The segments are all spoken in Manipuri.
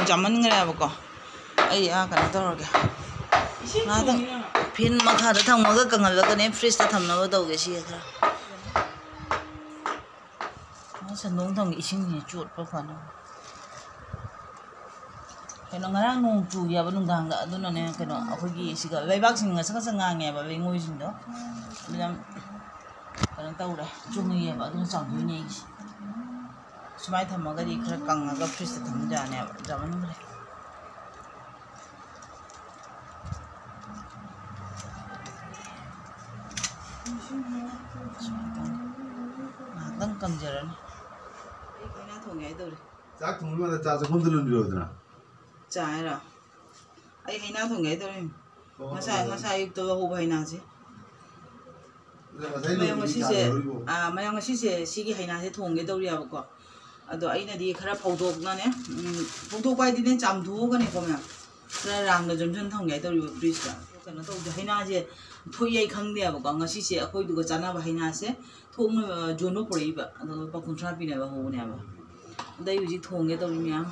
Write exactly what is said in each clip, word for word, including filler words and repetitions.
ꯆꯥꯃꯟꯈ꯭ꯔꯦꯕꯀꯣ꯫ ꯑꯩ ꯑꯥ ꯀꯩꯅꯣ ꯇꯧꯔꯒꯦ, ꯉꯥꯏꯍꯥꯛꯇꯪ ꯐꯦꯟ ꯃꯈꯥꯗ ꯊꯝꯃꯒ ꯀꯪꯍꯜꯂꯛꯀꯅꯤ, ꯐ꯭ꯔꯤꯖꯇ ꯊꯝꯅꯕ ꯇꯧꯒꯦ ꯁꯤ ꯈꯔ꯫ ꯁꯟꯗꯣꯡ ꯊꯝꯒꯦ, ꯏꯁꯤꯡꯁꯤ ꯆꯣꯠꯄ ꯐꯅꯕ꯫ ꯀꯩꯅꯣ, ꯉꯔꯥꯡ ꯅꯣꯡ ꯆꯨꯏꯌꯦꯕ ꯅꯨꯡꯗꯥꯡꯗ, ꯑꯗꯨꯅꯅꯦ, ꯀꯩꯅꯣ, ꯑꯩꯈꯣꯏꯒꯤ ꯁꯤꯒ ꯂꯩꯕꯥꯛꯁꯤꯡ ꯉꯁꯛ ꯉꯁꯛ ꯉꯥꯡꯉꯦꯕ, ꯂꯩꯉꯣꯏꯁꯤꯡꯗꯣ꯫ ꯑꯗꯨ ꯌꯥꯝ ꯀꯩꯅꯣ ꯇꯧꯔꯦ, ꯆꯨꯝꯃꯤꯌꯦꯕ, ꯑꯗꯨꯅ ꯆꯥꯝꯗꯣꯏꯅꯦ ꯑꯩꯒꯤꯁꯦ꯫ ꯁꯨꯃꯥꯏꯅ ꯊꯝꯃꯒꯗꯤ ꯈꯔ ꯀꯪꯉꯒ ꯐ꯭ꯔꯤꯖꯇ ꯊꯝ ꯌꯥꯅꯦꯕ, ꯆꯥꯃꯟꯈ꯭ꯔꯦ꯫ ꯉꯥꯏꯍꯥꯛꯇꯪ ꯀꯪꯖꯔꯅꯤ꯫ ꯑꯩ ꯀꯩꯅꯥ ꯊꯣꯡꯒꯦ ꯍꯥꯏꯗꯧꯔꯦ꯫ ꯆꯥꯛ ꯊꯣꯡꯕ ꯂꯣꯏꯔ ꯆꯥ ꯆꯥꯛꯈꯨꯝꯗ ꯂꯣꯏꯔꯣꯗꯅ꯫ ꯆꯥ ꯍꯥꯏꯔꯣ? ꯑꯩ ꯍꯩꯅꯥ ꯊꯣꯡꯒꯦ ꯍꯥꯏꯗꯧꯔꯤꯅꯤ꯫ ꯑꯣ, ꯉꯁꯥꯏ, ꯍꯣꯏ꯫ ꯉꯁꯥꯏ ꯑꯌꯨꯛꯇ ꯍꯧꯕ ꯍꯩꯅꯥꯁꯦ꯫ ꯑꯗ ꯉꯁꯥꯏ ꯃꯌꯥꯝ ꯂꯣꯏꯕꯗꯤ ꯉꯁꯤꯁꯦ, ꯆꯥ ꯂꯣꯏꯔꯤꯕꯣ? ꯑꯥ, ꯃꯌꯥꯝ ꯉꯁꯤꯁꯦ ꯁꯤꯒꯤ ꯍꯩꯅꯥꯁꯦ ꯊꯣꯡꯒꯦ ꯇꯧꯔꯤꯌꯦꯕꯀꯣ꯫ ꯑꯗꯣ ꯑꯩꯅꯗꯤ ꯈꯔ ꯐꯧꯗꯣꯛꯅꯅꯦ, ꯎꯝ, ꯐꯧꯗꯣꯛꯄ ꯍꯥꯏꯗꯤꯅꯦ, ꯆꯥꯝꯊꯣꯛꯑꯒꯅꯦꯀꯣ ꯃꯌꯥꯝ, ꯈꯔ ꯔꯥꯎꯟꯗ ꯖꯣꯟꯖꯣꯟ ꯊꯝꯒꯦ ꯍꯥꯏ ꯇꯧꯔꯤꯕ ꯐ꯭ꯔꯤꯖꯇ꯫ ꯀꯩꯅꯣ ꯇꯧꯗꯦ, ꯍꯩꯅꯥꯁꯦ ꯊꯣꯛꯏ ꯑꯩ ꯈꯪꯗꯦꯕꯀꯣ꯫ ꯉꯁꯤꯁꯦ ꯑꯩꯈꯣꯏꯗꯨꯒ ꯆꯥꯟꯅꯕ ꯍꯩꯅꯥꯁꯦ ꯊꯣꯛꯅ, ꯑ, ꯖꯣꯟꯕ ꯄꯨꯔꯛꯏꯕ꯫ ꯑꯗꯣ ꯂꯨꯄꯥ ꯀꯨꯟꯊ꯭ꯔꯥ ꯄꯤꯅꯕ ꯍꯧꯕꯅꯦꯕ꯫ ꯑꯗꯣ ꯑꯩ ꯍꯧꯖꯤꯛ ꯊꯣꯡꯒꯦ ꯇꯧꯔꯤ ꯃꯌꯥꯝ꯫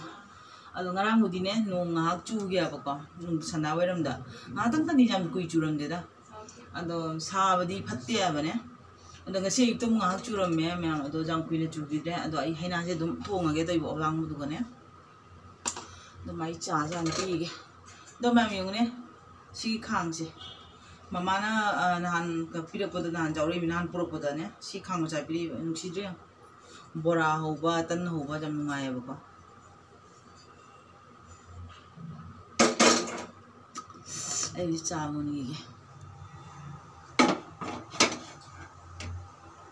ꯑꯗꯣ ꯉꯔꯥꯡꯕꯨꯗꯤꯅꯦ, ꯅꯣꯡ ꯉꯥꯏꯍꯥꯛ ꯆꯨꯒꯦꯕꯀꯣ, ꯅꯨꯡ-, ꯁꯟꯗꯥ ꯋꯥꯏꯔꯝꯗ꯫ ꯉꯥꯏꯍꯥꯛꯇꯪ ꯈꯛꯇꯅꯤ, ꯌꯥꯝ ꯀꯨꯏ ꯆꯨꯔꯝꯗꯦꯗ꯫ ꯑꯗꯣ ꯁꯥꯕꯗꯤ ꯐꯠꯇꯦ ꯍꯥꯏꯕꯅꯦ꯫ ꯑꯗꯣ ꯉꯁꯤ ꯑꯌꯨꯛꯇ ꯑꯃꯨꯛ ꯉꯥꯏꯍꯥꯛ ꯆꯨꯔꯝꯃꯦ ꯃꯌꯥꯝ, ꯑꯗꯣ ꯌꯥꯝ ꯀꯨꯏꯅ ꯆꯨꯈꯤꯗ꯭ꯔꯦ꯫ ꯑꯗꯣ ꯑꯩ ꯍꯩꯅꯥꯁꯦ ꯑꯗꯨꯝ ꯊꯣꯡꯉꯒꯦ ꯇꯧꯕ ꯑꯂꯥꯡꯕꯗꯨꯒꯅꯦ꯫ ꯑꯗꯣ ꯃꯥꯏ ꯆꯥꯁꯦ ꯍꯥꯟꯅ ꯄꯤꯒꯦ꯫ ꯑꯗꯣ ꯃꯌꯥꯝ ꯌꯦꯡꯉꯨꯅꯦ, ꯁꯤꯒꯤ ꯈꯥꯡꯁꯦ ꯃꯃꯥꯅ, ꯑ, ꯅꯍꯥꯟ ꯄꯤꯔꯛꯄꯗ, ꯅꯍꯥꯟ ꯌꯥꯎꯔꯛꯏꯃꯤ, ꯅꯍꯥꯟ ꯄꯨꯔꯛꯄꯗꯅꯦ, ꯁꯤ ꯈꯥꯡ ꯃꯆꯥ ꯄꯤꯔꯛꯏꯕ, ꯅꯨꯡꯁꯤꯗ꯭ꯔꯦ ꯌꯦꯡꯉꯨ꯫ ꯕꯣꯔꯥ ꯍꯧꯕ, ꯇꯟ ꯍꯧꯕ ꯌꯥꯝ ꯅꯨꯡꯉꯥꯏꯌꯦꯕꯀꯣ꯫ ꯑꯩꯗꯤ ꯆꯥ ꯃꯨꯟꯈꯤꯒꯦ꯫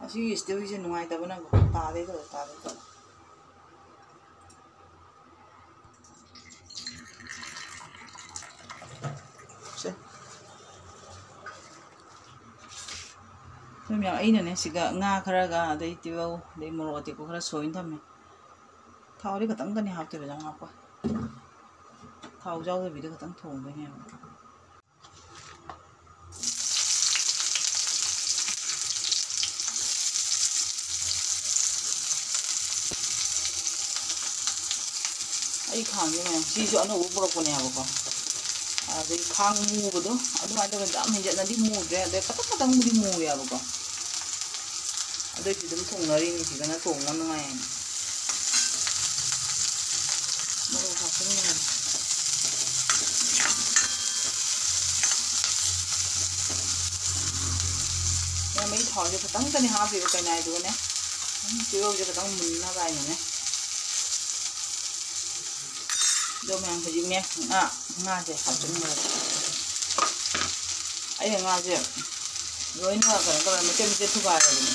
ꯑꯁꯤꯒꯤ ꯏꯁꯇꯤꯜꯁꯦ ꯅꯨꯡꯉꯥꯏꯇꯕꯅ ꯇꯥꯗꯩ ꯇꯧꯔꯦ, ꯇꯥꯗꯩ ꯇꯧꯔꯦ꯫ ꯁꯦ꯫ ꯑꯗꯨ ꯃꯌꯥꯝ ꯑꯩꯅꯅꯦ ꯁꯤꯒ ꯉꯥ ꯈꯔꯒ ꯑꯗꯩ ꯇꯤꯜꯍꯧ ꯑꯗꯩ ꯃꯣꯔꯣꯛ ꯑꯇꯦꯛꯄ ꯈꯔ ꯁꯣꯏꯅ ꯊꯝꯃꯦ꯫ ꯊꯥꯎꯗꯤ ꯈꯇꯪꯗꯅꯤ ꯍꯥꯞꯇꯣꯏꯕ, ꯌꯥꯝ ꯍꯥꯞꯄꯣꯏ꯫ ꯊꯥꯎ ꯌꯥꯎꯗꯕꯤꯗ ꯈꯇꯪ ꯊꯣꯡꯗꯣꯏꯅꯦꯕ꯫ ꯑꯩ ꯈꯥꯡꯁꯦ ꯃꯌꯥꯝ, ꯁꯤꯁꯨ ꯑꯅꯧꯕ ꯄꯨꯔꯛꯄꯅꯦꯕꯀꯣ꯫ ꯑꯗꯩ ꯈꯥꯡ ꯃꯨꯕꯗꯣ ꯑꯗꯨꯃꯥꯏꯅ ꯇꯧꯔꯒ ꯌꯥꯝ ꯍꯦꯟꯖꯟꯅꯗꯤ ꯃꯨꯗ꯭ꯔꯦ, ꯑꯗꯩ ꯈꯇꯪ ꯈꯇꯪꯕꯨꯗꯤ ꯃꯨꯔꯦꯕꯀꯣ꯫ ꯑꯗꯨꯏꯁꯨ ꯑꯗꯨꯝ ꯊꯣꯡꯅꯔꯤꯅꯤ, ꯁꯤꯗꯅ ꯊꯣꯡꯕ ꯅꯨꯡꯉꯥꯏꯌꯦꯅ꯫ ꯃꯣꯔꯣꯛ ꯍꯥꯞꯆꯤꯟꯈ꯭ꯔꯦ꯫ ꯃꯌꯥꯝ ꯑꯩ ꯊꯥꯎꯁꯦ ꯈꯤꯇꯪꯇꯅꯤ ꯍꯥꯞꯄꯤꯕ, ꯀꯩꯅꯥꯏꯗꯨꯒꯅꯦ꯫ ꯑꯗꯨꯝ ꯇꯤꯜꯍꯧꯁꯦ ꯈꯤꯇꯪ ꯃꯨꯟꯅꯕ ꯍꯥꯏꯅꯅꯦ꯫ ꯑꯗꯣ ꯃꯌꯥꯝ ꯍꯧꯖꯤꯛꯅꯦ ꯉꯥ, ꯉꯥꯁꯦ ꯍꯥꯞꯆꯤꯟꯈ꯭ꯔꯒꯦ꯫ ꯑꯩꯅ ꯉꯥꯁꯦ ꯂꯣꯏꯅ ꯀꯩꯅꯣ ꯇꯧꯔꯦ, ꯃꯆꯦꯠ ꯃꯆꯦꯠ ꯊꯨꯒꯥꯏꯔꯕꯅꯦ꯫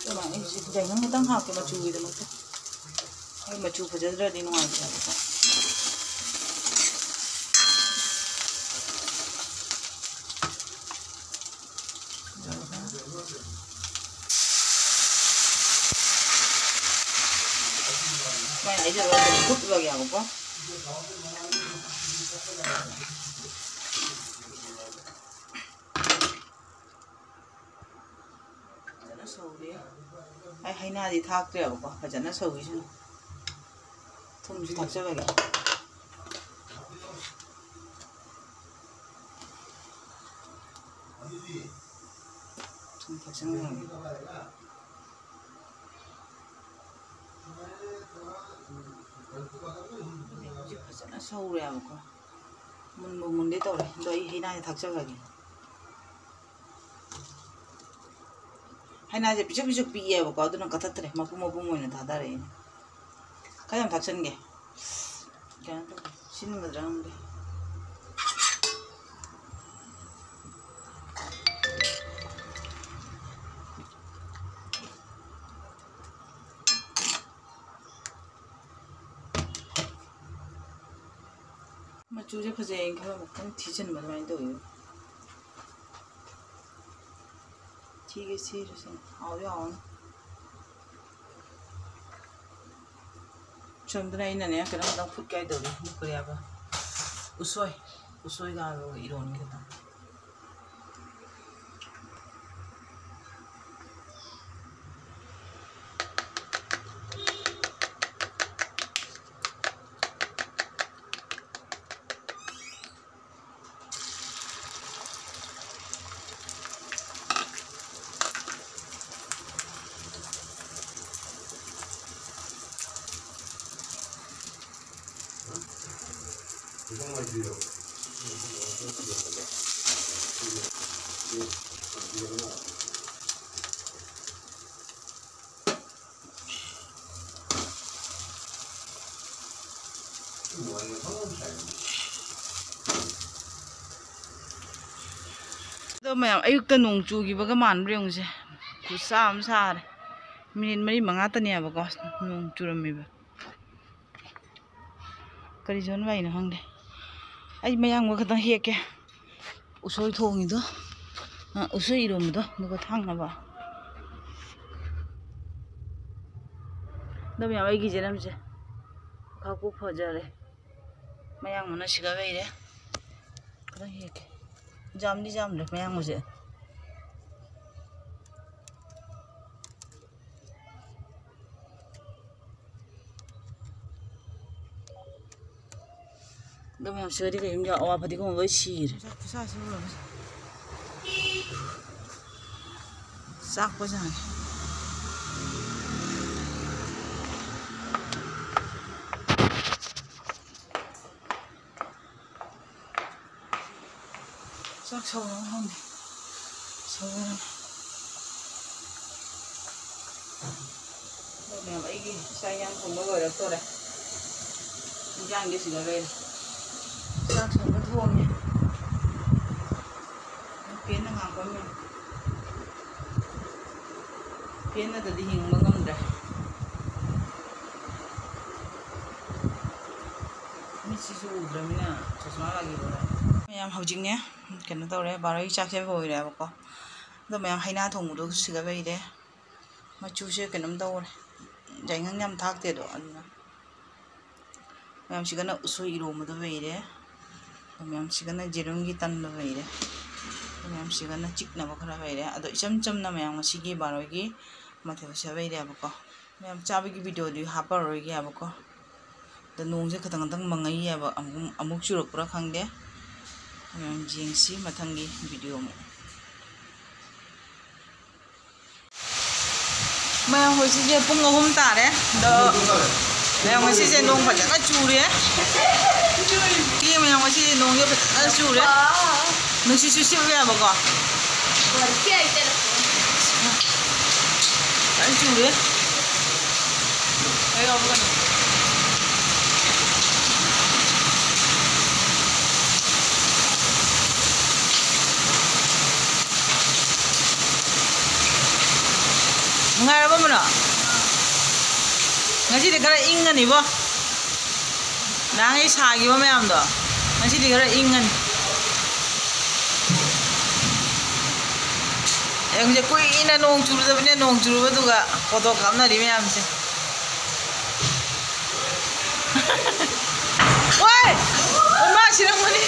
ꯑꯗꯨꯃꯥꯏꯅ ꯑꯩꯁꯦ ꯌꯥꯏꯉꯪ ꯈꯤꯇꯪ ꯍꯥꯞꯀꯦ ꯃꯆꯨꯒꯤꯗꯃꯛꯇ꯫ ꯍꯣꯏ, ꯃꯆꯨ ꯐꯖꯗ꯭ꯔꯗꯤ ꯅꯨꯡꯉꯥꯏꯇꯦꯕꯀꯣ꯫ ꯁꯨꯃꯥꯏꯅ ꯍꯩꯖꯤꯜꯂꯒ ꯑꯗꯨꯝ ꯐꯨꯠꯂꯒꯦꯕꯀꯣ꯫ ꯐꯖꯅ ꯁꯧꯔꯦ꯫ ꯑꯩ ꯍꯩꯅꯥꯗꯤ ꯊꯥꯛꯇ꯭ꯔꯦꯕꯀꯣ, ꯐꯖꯅ ꯁꯧꯔꯤꯁꯤꯅ꯫ ꯊꯨꯝꯁꯨ ꯊꯥꯛꯆꯔꯒꯦ꯫ ꯊꯨꯝ ꯊꯥꯛꯆꯟꯈ꯭ꯔꯒꯦ꯫ ꯍꯧꯖꯤꯛ ꯐꯖꯅ ꯁꯧꯔꯦꯕꯀꯣ꯫ ꯃꯨꯟꯕꯨ ꯃꯨꯟꯒꯦ ꯇꯧꯔꯦ꯫ ꯑꯗꯣ ꯑꯩ ꯍꯩꯅꯥꯁꯦ ꯊꯥꯛꯆꯈ꯭ꯔꯒꯦ꯫ ꯍꯩꯅꯥꯁꯦ ꯄꯤꯁꯛ ꯄꯤꯁꯛ ꯄꯤꯛꯑꯦꯕꯀꯣ, ꯑꯗꯨꯅ ꯀꯛꯊꯠꯇ꯭ꯔꯦ, ꯃꯄꯨꯝ ꯃꯄꯨꯝ ꯑꯣꯏꯅ ꯊꯥꯗꯔꯛꯏꯅꯦ꯫ ꯈꯔ ꯌꯥꯝ ꯊꯥꯛꯆꯟꯒꯦ꯫ ꯀꯩꯅꯣ ꯇꯧꯗꯦ, ꯁꯤꯟꯒꯗ꯭ꯔꯥ ꯈꯪꯗꯦ꯫ ꯃꯆꯨꯁꯦ ꯐꯖꯩ ꯍꯥꯏꯅ ꯈꯜꯂꯝꯕ, ꯈꯤꯇꯪ ꯊꯤꯖꯤꯟꯕ ꯑꯗꯨꯃꯥꯏꯅ ꯇꯧꯋꯦꯕ꯫ ꯊꯤꯒꯦ ꯊꯤꯔꯁꯅꯨ, ꯍꯥꯎꯗꯤ ꯍꯥꯎꯅꯤ꯫ ꯁꯣꯝꯗꯅ ꯑꯩꯅꯅꯦ ꯀꯩꯅꯣ ꯈꯤꯇꯪ ꯐꯨꯠꯀꯦ ꯍꯥꯏ ꯇꯧꯔꯤ, ꯀꯔꯤ ꯍꯥꯏꯕ, ꯎꯁꯣꯏ, ꯎꯁꯣꯏꯒ ꯑꯂꯨꯒ ꯏꯔꯣꯟꯒꯦ ꯈꯤꯇꯪ꯫ ꯑꯗꯣ ꯃꯌꯥꯝ, ꯑꯌꯨꯛꯇ ꯅꯣꯡ ꯆꯨꯈꯤꯕꯒ ꯃꯥꯟꯕ꯭ꯔꯥ ꯌꯦꯡꯉꯨꯁꯦ꯫ ꯈꯨꯠꯁꯥ ꯑꯃ ꯁꯥꯔꯦ꯫ ꯃꯤꯅꯤꯠ ꯃꯔꯤ ꯃꯉꯥꯇꯅꯦꯕꯀꯣ ꯅꯣꯡ ꯆꯨꯔꯝꯃꯤꯕ꯫ ꯀꯔꯤ ꯖꯣꯟ ꯋꯥꯏꯅꯣ ꯈꯪꯗꯦ꯫ ꯑꯩ ꯃꯌꯥꯡꯕ ꯈꯛꯇꯪ ꯍꯦꯛꯀꯦ꯫ ꯎꯁꯣꯏ ꯊꯣꯡꯉꯤꯗꯣ, ꯑ, ꯎꯁꯣꯏ ꯏꯔꯣꯝꯕꯗꯣ, ꯑꯗꯨꯒ ꯊꯥꯡꯅꯕ꯫ ꯑꯗꯣ ꯃꯌꯥꯝ, ꯑꯩꯒꯤ ꯖꯦꯔꯝꯁꯦ ꯈꯥꯛꯄꯨ ꯐꯖꯔꯦ꯫ ꯃꯌꯥꯡꯕꯅ ꯁꯤꯒ ꯂꯩꯔꯦ꯫ ꯈꯔ ꯍꯦꯛꯀꯦ꯫ ꯖꯥꯝꯗꯤ ꯖꯥꯝꯗ꯭ꯔꯦ ꯃꯌꯥꯡꯕꯁꯦ꯫ ꯑꯗꯨ ꯃꯌꯥꯝ ꯁꯤꯒꯗꯤ ꯀꯩꯝ ꯌꯥꯎ-, ꯑꯋꯥ ꯐꯗꯤꯒꯣꯝ ꯂꯣꯏ ꯁꯤꯔꯦ꯫ ꯆꯥꯛ ꯈꯨꯠꯁꯥꯁꯤ ꯎꯔꯕ? ꯆꯥꯛꯄꯖꯥꯠꯅꯤ꯫ ꯆꯥꯛ ꯁꯧꯔꯕ ꯈꯪꯗꯦ꯫ ꯁꯧꯔꯦ꯫ ꯑꯗꯣ ꯃꯌꯥꯝ, ꯑꯩꯒꯤ ꯆꯥꯛ ꯏꯟꯖꯥꯡ ꯊꯣꯡꯕ ꯂꯣꯏꯔꯛꯇꯣꯔꯦ꯫ ꯏꯟꯖꯥꯡꯗꯤ ꯁꯤꯗ ꯂꯩꯔꯦ꯫ ꯆꯥꯛ ꯊꯣꯡꯕ ꯊꯣꯡꯉꯦ꯫ ꯐꯦꯟꯅ ꯉꯥꯡꯕ ꯃꯌꯥꯝ꯫ ꯐꯦꯟ ꯅꯠꯇ꯭ꯔꯗꯤ ꯍꯤꯡꯕ ꯉꯝꯗ꯭ꯔꯦ꯫ ꯃꯤꯠꯁꯤꯁꯨ ꯎꯗ꯭ꯔꯃꯤꯅ ꯆꯁꯃꯥ ꯂꯥꯛꯏꯕ꯫ ꯃꯌꯥꯝ ꯍꯧꯖꯤꯛꯅꯦ, ꯀꯩꯅꯣ ꯇꯧꯔꯦ, ꯕꯥꯔꯣꯒꯤ ꯆꯥꯛꯁꯦ ꯂꯣꯏꯔꯦꯕꯀꯣ꯫ ꯑꯗꯣ ꯃꯌꯥꯝ ꯍꯩꯅꯥ ꯊꯣꯡꯕꯗꯣ ꯁꯤꯒ ꯂꯩꯔꯦ꯫ ꯃꯆꯨꯁꯦ ꯀꯩꯅꯣꯝ ꯇꯧꯔꯦ꯫ ꯌꯥꯏꯉꯪ ꯌꯥꯝ ꯊꯥꯛꯇꯦ ꯑꯗꯣ, ꯑꯗꯨꯅ꯫ ꯃꯌꯥꯝꯁꯤꯒꯅ ꯎꯁꯣꯏ ꯏꯔꯣꯝꯕꯗꯣ ꯂꯩꯔꯦ꯫ ꯃꯌꯥꯝꯁꯤꯒꯅ ꯖꯦꯔꯨꯝꯒꯤ ꯇꯟꯗꯣ ꯂꯩꯔꯦ꯫ ꯃꯌꯥꯝꯁꯤꯒꯅ ꯆꯤꯛꯅꯕ ꯈꯔ ꯂꯩꯔꯦ꯫ ꯑꯗꯣ ꯏꯆꯝ ꯆꯝꯅ ꯃꯌꯥꯝ ꯉꯁꯤꯒꯤ ꯕꯥꯔꯣꯒꯤ ꯃꯊꯦꯜꯁꯦ ꯂꯩꯔꯦꯕꯀꯣ꯫ ꯃꯌꯥꯝ ꯆꯥꯕꯒꯤ ꯚꯤꯗꯤꯑꯣꯗꯤ ꯍꯥꯞꯄꯔꯣꯏꯒꯦꯕꯀꯣ꯫ ꯑꯗꯣ ꯅꯣꯡꯁꯦ ꯈꯇꯪ ꯈꯇꯪ ꯃꯪꯉꯛꯏꯑꯕ꯫ ꯑꯃꯨꯛ, ꯑꯃꯨꯛ ꯆꯨꯔꯛꯄ꯭ꯔꯥ ꯈꯪꯗꯦ꯫ ꯃꯌꯥꯝ ꯌꯦꯡꯁꯤ ꯃꯊꯪꯒꯤ ꯚꯤꯗꯤꯑꯣ ꯑꯃꯨꯛ꯫ ꯃꯌꯥꯝ, ꯍꯧꯖꯤꯛꯁꯦ ꯄꯨꯡ ꯑꯍꯨꯝ ꯇꯥꯔꯦ꯫ ꯑꯗꯣ ꯃꯌꯥꯝ, ꯉꯁꯤꯁꯦ ꯅꯣꯡ ꯐꯖꯅ ꯆꯨꯔꯦ꯫ ꯏꯕꯦꯝꯃ, ꯉꯁꯤꯗꯤ ꯅꯣꯡꯁꯦ ꯐꯖꯅ ꯆꯨꯔꯦ꯫ ꯅꯨꯡꯁꯤꯠꯁꯨ ꯁꯤꯠꯂꯦꯕꯀꯣ꯫ ꯐꯖꯅ ꯆꯨꯔꯦ꯫ ꯑꯩ ꯌꯥꯎꯕ ꯀꯩꯅꯣ? ꯅꯨꯡꯉꯥꯏꯔꯕ ꯃꯅꯣ? ꯉꯁꯤꯗꯤ ꯈꯔ ꯏꯪꯉꯅꯤꯕꯣ꯫ ꯅꯍꯥꯟꯒꯩ ꯁꯥꯈꯤꯕ ꯃꯌꯥꯝꯗꯣ ꯉꯁꯤꯗꯤ ꯈꯔ ꯏꯪꯉꯅꯤ꯫ ꯌꯦꯡꯉꯨꯁꯦ, ꯀꯨꯏꯅ ꯅꯣꯡ ꯆꯨꯔꯨꯗꯕꯅꯦ, ꯅꯣꯡ ꯆꯨꯔꯨꯕꯗꯨꯒ ꯐꯣꯇꯣ ꯀꯥꯞꯅꯔꯤ ꯃꯌꯥꯝꯁꯦ꯫ ꯍꯣꯏ! ꯏꯃꯥ ꯁꯤꯔꯝꯒꯅꯤ꯫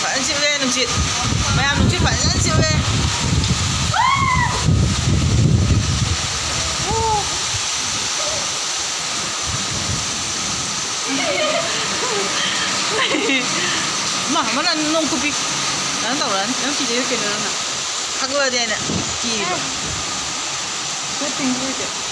ꯐꯖꯅ ꯁꯤꯠꯂꯦ ꯅꯨꯡꯁꯤꯠ꯫ ꯃꯌꯥꯝ ꯅꯨꯡꯁꯤꯠ ꯐꯖꯅ ꯁꯤꯠꯂꯦ꯫ ꯃꯥ, ꯃꯅꯥ ꯅꯣꯡ ꯀꯨꯞꯄꯤ꯫ ꯀꯩꯅꯣ ꯇꯧꯔꯛꯑꯅꯤ꯫ ꯅꯪ ꯀꯤꯖꯩꯔꯣ ꯀꯩꯅꯣ ꯅꯪꯅ? ꯈꯪꯂꯗꯤ ꯍꯥꯏꯅ ꯀꯤꯔꯤꯕ꯫ ꯈꯔ ꯇꯤꯡꯕ ꯑꯣꯏꯗꯦ꯫